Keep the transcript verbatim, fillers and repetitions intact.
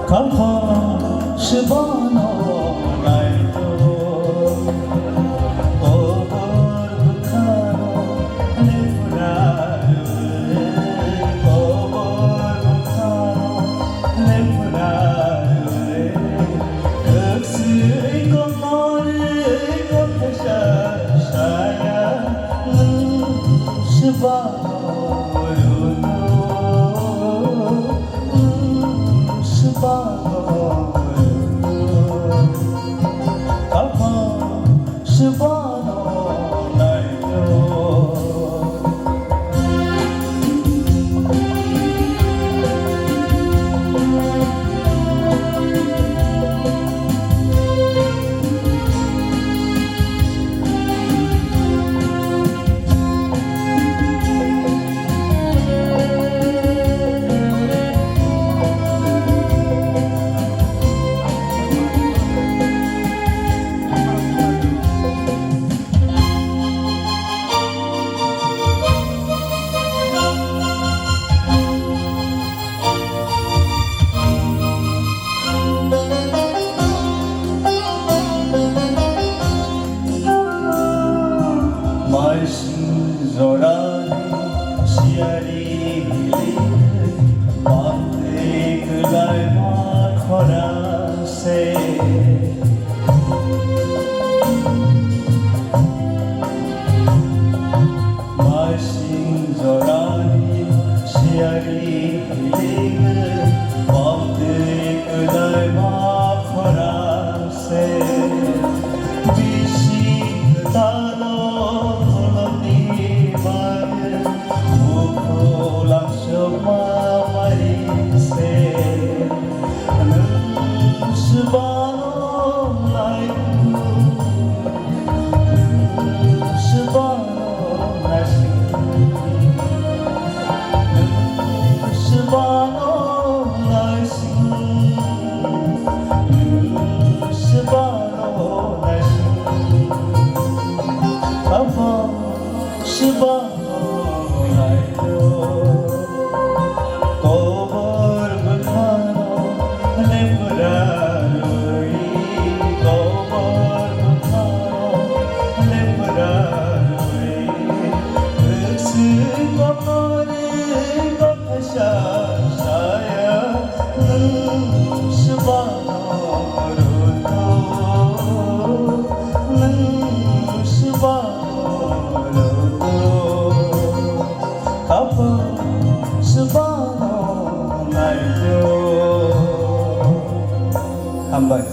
Khaphang se bono naito, kobor bwkhano lepra rwwi, kobor bwkhano lepra rwwi, kwswi komorwi kothesa saya nwng se bono rwto. Maising jorani siyari hili, mantri kwlai ma khorang se. Maising jorani siyari hilingo, mantri kwlai ma khorang se. Bisi kwtalo kolomni bagwi, bukhulang sokma mari se. Nwng swbano naiku, nwng swbano naising, nwng swbano naising, nwng swbano naising. Abo swbano naito. Kobor bwkhano lepra rwwi, kobor bwkhano lepra rwwi, kwswi komorwi kothesa saya nwng swbano rwto, nwng swbano rwto. Khaphang swbano naito. Hambai.